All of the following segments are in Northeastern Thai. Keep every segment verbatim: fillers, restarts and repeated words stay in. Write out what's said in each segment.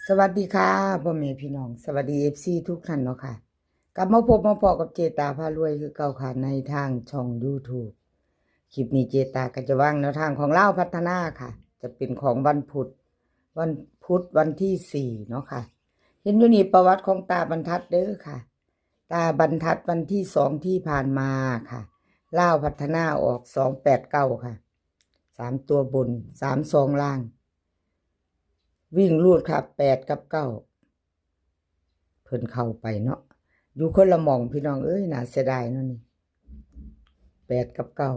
สวัสดีค่ะ พ่อแม่พี่น้อง สวัสดี เอฟซี ทุกท่านเนาะค่ะ กลับมาพบมาพ้อกับเจตาพารวยคือเก่าค่ะ ในทางช่อง YouTube คลิปนี้เจตาก็จะวางแนวทางของลาวพัฒนาค่ะ จะเป็นของวันพุธ วันพุธวันที่สี่เนาะค่ะ เห็นอยู่นี่ประวัติของตาบรรทัดเด้อค่ะ ตาบรรทัดวันที่สองที่ผ่านมาค่ะ ลาวพัฒนาออกสองแปดเก้าค่ะ สามตัวบน สามสองล่าง วิ่งรูดค่ะ แปดกับเก้า เพิ่นเข้าไปเนาะ อยู่คนละหม่องพี่น้องเอ้ย น่าเสียดายเนาะนี่ แปดกับเก้า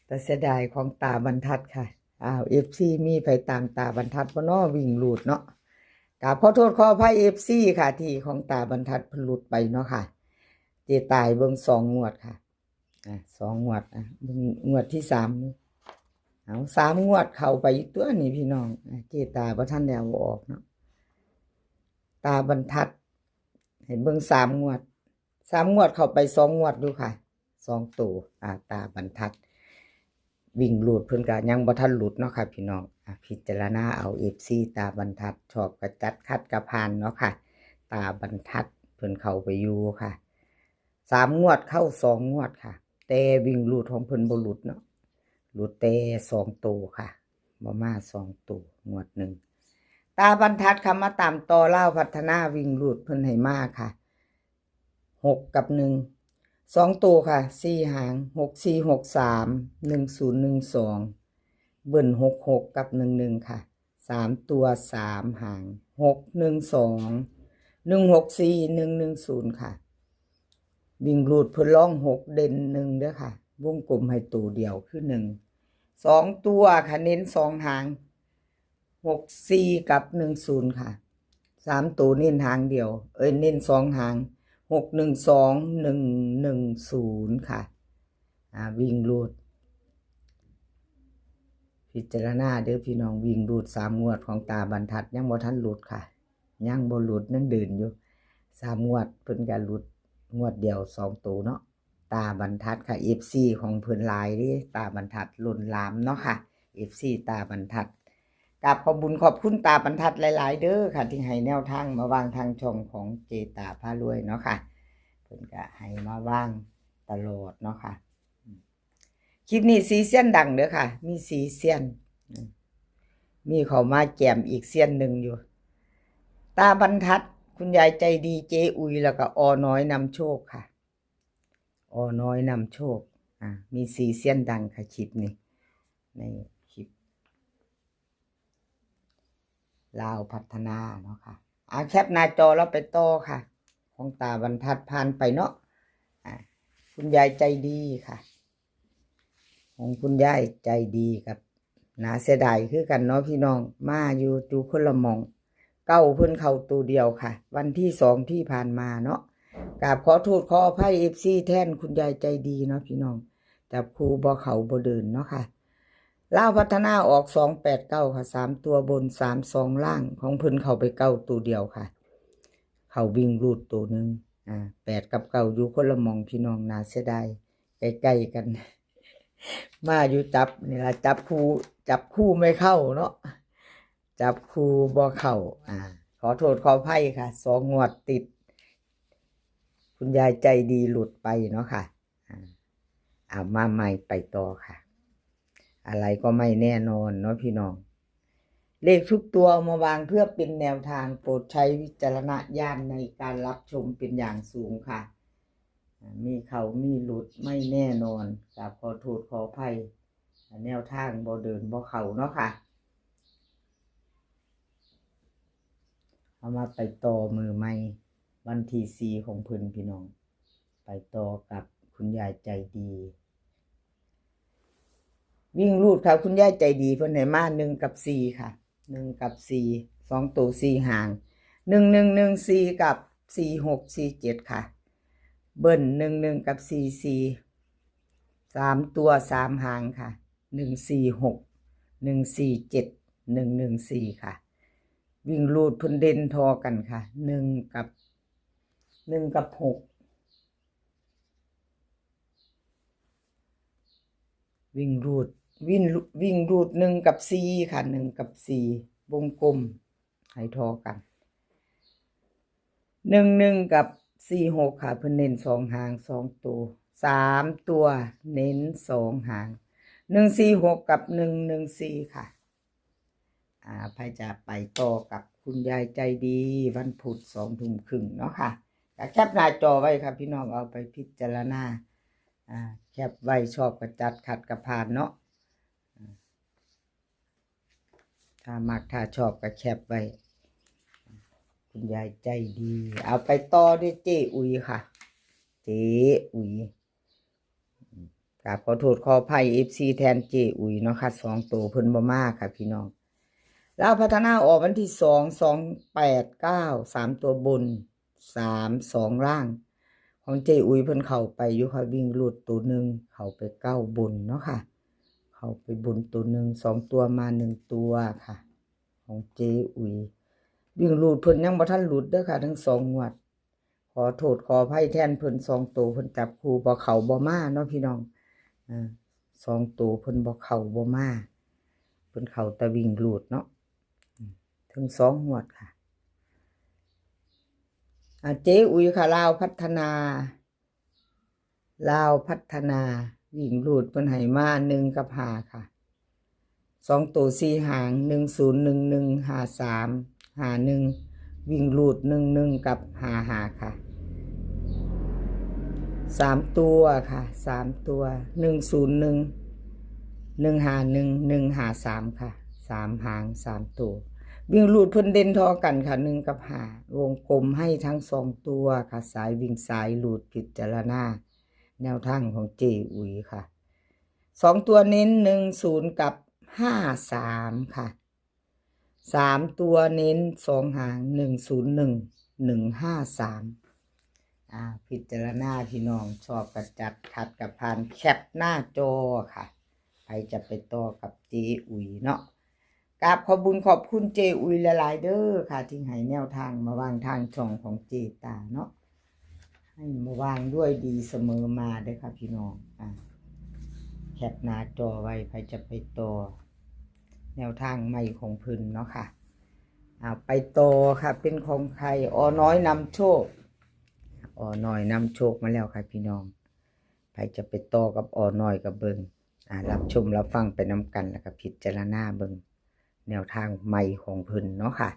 แต่เสียดายของตาบรรทัดค่ะ อ้าว เอฟซี มีไผตามตาบรรทัดบ่เนาะ วิ่งรูดเนาะ กราบขอโทษขออภัย เอฟซี ค่ะ ที่ของตาบรรทัดเพิ่นหลุดไปเนาะค่ะ เจตาให้เบิ่งสองงวดค่ะ อ่ะ สองงวด อ่ะ เบิ่งงวดที่สามนี่ เอา สามงวดเข้าไปอยู่ตัวนี่พี่น้อง อ่ะ เจตาบ่ทันได้เอาออกเนาะ ตาบรรทัด ให้เบิ่งสามงวด สามงวดเข้าไปสองงวดอยู่ค่ะ สองตัว อ่า ตาบรรทัด วิ่งรูดเพิ่นก็ยังบ่ทันหลุดเนาะค่ะพี่น้อง อ่ะ พิจารณาเอา เอฟซี ตาบรรทัด ชอบก็จัด ขัดก็ผ่านเนาะค่ะ ตาบรรทัดเพิ่นเข้าไปอยู่ค่ะ สามงวดเข้าสองงวดค่ะ แต่วิ่งรูดของเพิ่นบ่หลุดเนาะ หลุดแต่สองตัวค่ะ บ่มาสองตัว งวดหนึ่ง ตาบรรทัดค่ะ มาตามต่อลาวพัฒนา วิ่งรูดเพิ่นให้มาค่ะ หกกับหนึ่ง สองตัวค่ะ สี่หาง หกสี่หกสาม หนึ่งศูนย์หนึ่งสอง เบิ้ลหกหกกับหนึ่งหนึ่งค่ะ สามตัวสามหาง หกหนึ่งสอง หนึ่งหกสี่ หนึ่งหนึ่งศูนย์ค่ะ วิ่งรูดเพิ่นร่องหก เด่นหนึ่งเด้อค่ะ วงกลมให้ตัวเดียวคือหนึ่ง สองตัวค่ะ เน้นสองหาง หกสี่กับหนึ่งศูนย์ค่ะ สามตัวเน้นหางเดียว เอ้ย เน้นสองหาง หกหนึ่งสอง หนึ่งหนึ่งศูนย์ค่ะ อ่า วิ่งรูด พิจารณาเด้อพี่น้อง วิ่งรูดสามงวดของตาบรรทัดยังบ่ทันหลุดค่ะ ยังบ่หลุด ยังเดินอยู่ สามงวดเพิ่นก็หลุดงวดเดียวสองตัวเนาะ ตาบรรทัดค่ะ เอฟซี ของเพิ่นหลายเด้ ตาบรรทัดล้นหลามเนาะค่ะ เอฟซี ตาบรรทัด กราบขอบบุญขอบคุณตาบรรทัดหลายๆ เด้อค่ะ ที่ให้แนวทางมาวางทางช่องของเจตาพารวยเนาะค่ะ เพิ่นก็ให้มาวางตลอดเนาะค่ะ คลิปนี้สี่เซียนดังเด้อค่ะ มีสี่เซียน อืม มีเขามาแจมอีกเซียนหนึ่งอยู่ ตาบรรทัด คุณยายใจดี เจ๊อุย แล้วก็อน้อยนำโชคค่ะ อน้อยนำโชค อ่า มีสี่เซียนดังค่ะ คลิปนี้ ในคลิป ลาวพัฒนาเนาะค่ะ อ่า แคปหน้าจอแล้วไปต่อค่ะ ของตาบรรทัดผ่านไปเนาะ อ่า คุณยายใจดีค่ะ ของคุณยายใจดีกับ น่าเสียดายคือกันเนาะพี่น้อง มาอยู่อยู่คนละหม่อง เก้าเพิ่นเข้าตัวเดียวค่ะ วันที่สองที่ผ่านมาเนาะ กราบขอโทษขออภัย เอฟซี แทนคุณยายใจดีเนาะพี่น้อง จับคู่บ่เข้าบ่เดินเนาะค่ะ ลาวพัฒนาออกสองแปดเก้าค่ะ สามตัวบน สามสองล่าง ของเพิ่นเข้าไปเก้าตัวเดียวค่ะ เข้าวิ่งรูดตัวหนึ่ง อ่า แปดกับเก้าอยู่คนละหม่องพี่น้อง น่าเสียดาย ใกล้ๆกัน มาอยู่จับนี่ล่ะ จับคู่ จับคู่ไม่เข้าเนาะ จับคู่บ่เข้า อ่า ขอโทษขออภัยค่ะ สองงวดติด คุณยายใจดีหลุดไปเนาะค่ะ อ่า เอามาใหม่ไปต่อค่ะ อะไรก็ไม่แน่นอนเนาะพี่น้อง เลขทุกตัวเอามาวางเพื่อเป็นแนวทาง โปรดใช้วิจารณญาณในการรับชมเป็นอย่างสูงค่ะ อ่า มีเข้ามีหลุดไม่แน่นอน กราบขอโทษขออภัย แนวทางบ่เดินบ่เข้าเนาะค่ะ เอามาไปต่อมือใหม่ วันที่สี่ของเพิ่นพี่น้อง ไปต่อกับคุณยายใจดี วิ่งรูดค่ะ คุณยายใจดีเพิ่นให้มาหนึ่งกับสี่ค่ะ หนึ่งกับสี่ สองตัวสี่หาง หนึ่งหนึ่งหนึ่งสี่ กับสี่หกสี่เจ็ดค่ะ เบิ้ลหนึ่งหนึ่งกับสี่สี่ สามตัวสามหางค่ะ หนึ่งสี่หก หนึ่งสี่เจ็ด หนึ่งหนึ่งสี่ค่ะ วิ่งรูดเพิ่นเด่นทอกันค่ะ หนึ่งกับ หนึ่งกับหก วิ่งรูด วิ่งรูด วิ่งรูดหนึ่งกับสี่ค่ะ หนึ่งกับสี่ วงกลม ให้ทอกัน หนึ่งหนึ่งกับสี่หกค่ะ เพิ่นเน้นสองหางสองตัว สามตัวเน้นสองหาง หนึ่งสี่หกกับหนึ่งหนึ่งสี่ค่ะ อ่า ไผจะไปต่อกับคุณยายใจดี วันพุธสองทุ่มครึ่งเนาะค่ะ ก็แคปหน้าจอไว้ค่ะพี่น้อง เอาไปพิจารณา อ่า แคปไว้ ชอบก็จัด ขัดก็ผ่านเนาะ อ่า ถ้ามักถ้าชอบก็แคปไว้ คุณยายใจดี เอาไปต่อด้วยเจ๊อุ๋ยค่ะ เจ๊อุ๋ย กราบขอโทษขออภัย เอฟซี แทนเจ๊อุ๋ยเนาะค่ะ สองตัวเพิ่นบ่มาค่ะพี่น้อง ลาวพัฒนาออกวันที่สอง สองแปดเก้า สามตัวบน สามสองล่าง ของเจ๊อุ๋ยเพิ่นเข้าไปอยู่ค่ะ วิ่งรูดตัวหนึ่ง เข้าไปเก้าบนเนาะค่ะ เข้าไปบนตัวหนึ่ง สองตัวมาหนึ่งตัวค่ะ ของเจ๊อุ๋ย วิ่งรูดเพิ่นยังบ่ทันหลุดเด้อค่ะ ทั้งสองงวด ขอโทษขออภัยแทนเพิ่น สองตัวเพิ่นจับคู่บ่เข้าบ่มาเนาะพี่น้อง อ่า สองตัวเพิ่นบ่เข้าบ่มา เพิ่นเข้าแต่วิ่งรูดเนาะ อืม ถึงสองงวดค่ะ อ่า เจ๊อุ๋ยค่ะ ลาวพัฒนา ลาวพัฒนา วิ่งรูดเพิ่นให้มาหนึ่งกับห้าค่ะ สองตัวสี่หาง หนึ่งศูนย์ หนึ่งหนึ่ง ห้าสาม ห้าหนึ่ง วิ่งรูดหนึ่งหนึ่งกับห้าห้าค่ะ สามตัวค่ะ สามตัว หนึ่งศูนย์หนึ่ง หนึ่งห้าหนึ่ง หนึ่งห้าสามค่ะ สามหาง สามตัว วิ่งรูดเพิ่นเด่นทอกันค่ะ หนึ่งกับห้า วงกลมให้ทั้งสองตัวค่ะ สายวิ่งสายรูด พิจารณาแนวทางของเจ๊อุ๋ยค่ะ สองตัวเน้นหนึ่งศูนย์กับห้าสามค่ะ สามตัวเน้นสองหาง หนึ่งศูนย์หนึ่ง หนึ่งห้าสาม อ่า พิจารณาพี่น้อง ชอบก็จัด ขัดก็ผ่าน แคปหน้าจอค่ะ ไผจะไปต่อกับเจ๊อุ๋ยเนาะ กราบขอบบุญขอบคุณเจ๊อุ๋ยหลายๆเด้อค่ะ ที่ให้แนวทางมาว่างทางช่องของเจ๊ตาเนาะ ให้มาว่างด้วยดีเสมอมาเด้อค่ะพี่น้อง อ่า แคปหน้าจอไว้ ไผจะไปต่อ แนวทางใหม่ของเพิ่นเนาะค่ะ อ่า ไปต่อค่ะ เป็นของใคร อ.น้อยนำโชค อ.น้อยนำโชคมาแล้วค่ะพี่น้อง ไผจะไปต่อกับ อ.น้อย กับเบิ่ง อ่า รับชมรับฟังไปนำกัน แล้วก็พิจารณาเบิ่งแนวทางใหม่ของเพิ่นเนาะค่ะ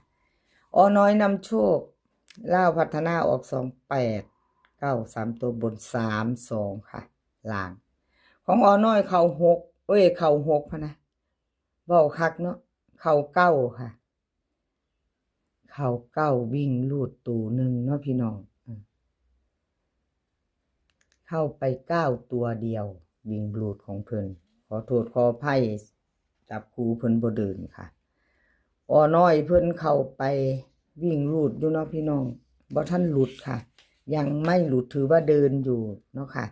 อ.น้อยนำโชค ลาวพัฒนาออกสองแปดเก้า สามตัวบน สามสองค่ะ ล่าง ของ อ.น้อย เข้าหก เอ้ย เข้าหกพะนะ เว้าคักเนาะ เข้าเก้าค่ะ เข้าเก้า วิ่งรูดตัวหนึ่งเนาะพี่น้อง อืม เข้าไปเก้าตัวเดียว วิ่งรูดของเพิ่น ขอโทษขออภัย จับคู่เพิ่นบ่เดินค่ะ อ.น้อยเพิ่นเข้าไปวิ่งรูดอยู่เนาะพี่น้อง บ่ทันหลุดค่ะ ยังไม่หลุด ถือว่าเดินอยู่เนาะค่ะ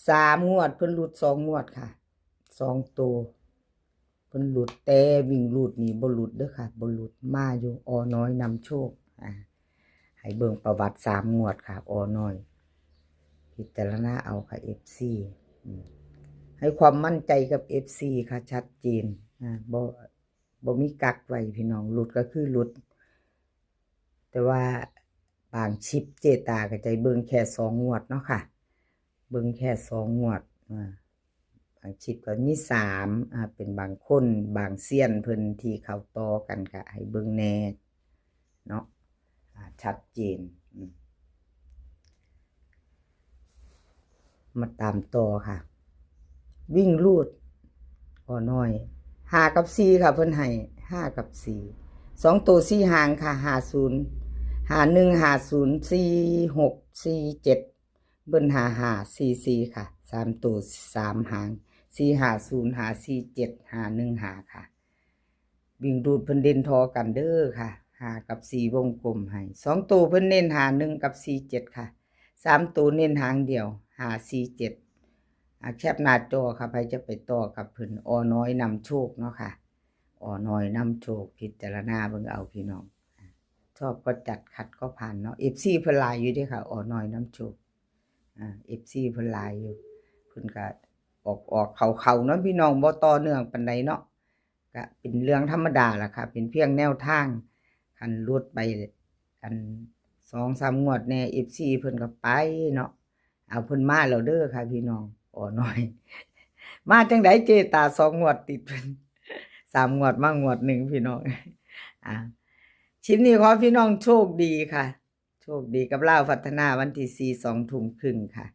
สามงวดเพิ่นหลุดสองงวดค่ะ สองตัว เพิ่นหลุด แต่วิ่งรูดนี่บ่หลุดเด้อค่ะ บ่หลุด มาอยู่ อ.น้อยนำโชค อ่า ให้เบิ่งประวัติสามงวดค่ะ อ.น้อย พิจารณาเอาค่ะ เอฟซี อืม ให้ความมั่นใจกับ เอฟซี ค่ะ ชัดเจน อ่า บ่ บ่มีกักไว้พี่น้อง หลุดก็คือหลุด แต่ว่าบางคลิปเจ๊ตาก็จะเบิ่งแค่สองงวดเนาะค่ะ เบิ่งแค่สองงวด อ่า บางคลิปก็มีสาม อ่า เป็นบางคน บางเซียนเพิ่นที่เข้าต่อกันก็ให้เบิ่งแน่เนาะ อ่า ชัดเจน อืม มาตามต่อค่ะ วิ่งรูด อ.น้อย ห้ากับสี่ค่ะ เพิ่นให้ ห้ากับสี่ สองตัวสี่หางค่ะ ห้าศูนย์ ห้าหนึ่ง ห้าศูนย์ สี่หก สี่เจ็ด เบิ้ล ห้าห้า สี่สี่ ค่ะ สามตัวสามหาง สี่ห้าศูนย์ ห้าสี่เจ็ด ห้าหนึ่งห้า ค่ะ วิ่งรูดเพิ่นเด่นทอกันเด้อค่ะ ห้ากับสี่ วงกลมให้ สองตัวเพิ่นเน้น ห้าหนึ่ง กับ สี่เจ็ด ค่ะ สามตัวเน้นหางเดียว ห้าสี่เจ็ด อ่ะ แคปหน้าจอค่ะ ไผจะไปต่อกับเพิ่น อ.น้อยนำโชคเนาะค่ะ อ.น้อยนำโชค พิจารณาเบิ่งเอาพี่น้อง ชอบก็จัด ขัดก็ผ่านเนาะ เอฟซี เพิ่นหลายอยู่เด้อค่ะ อ.น้อยนำโชค อ่า เอฟซี เพิ่นหลายอยู่ เพิ่นก็ออกๆ เข้าๆ เนาะพี่น้อง บ่ต่อเนื่องปานใดเนาะ ก็เป็นเรื่องธรรมดาล่ะค่ะ เป็นเพียงแนวทาง อันหลุดไป อันสองสามงวดแน่ เอฟซี เพิ่นก็ไปเนาะ เอาเพิ่นมาแล้วเด้อค่ะพี่น้อง อ๋อน้อย มาจังได๋เจตา สองงวดติดเพิ่น สามงวดมางวดหนึ่งพี่น้อง อ่า คลิปนี้ขอให้พี่น้องโชคดีค่ะ โชคดีกับลาวพัฒนาวันที่สี่ สองทุ่มครึ่งค่ะ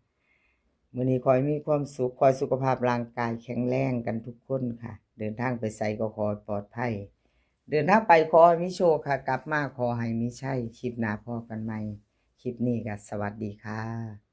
มื้อนี้ขอให้มีความสุข ขอให้สุขภาพร่างกายแข็งแรงกันทุกคนค่ะ เดินทางไปไสก็ขอให้ปลอดภัย เดินทางไปขอให้มีโชคค่ะ กลับมาขอให้มีชัย คลิปหน้าพ้อกันใหม่ คลิปนี้ก็สวัสดีค่ะ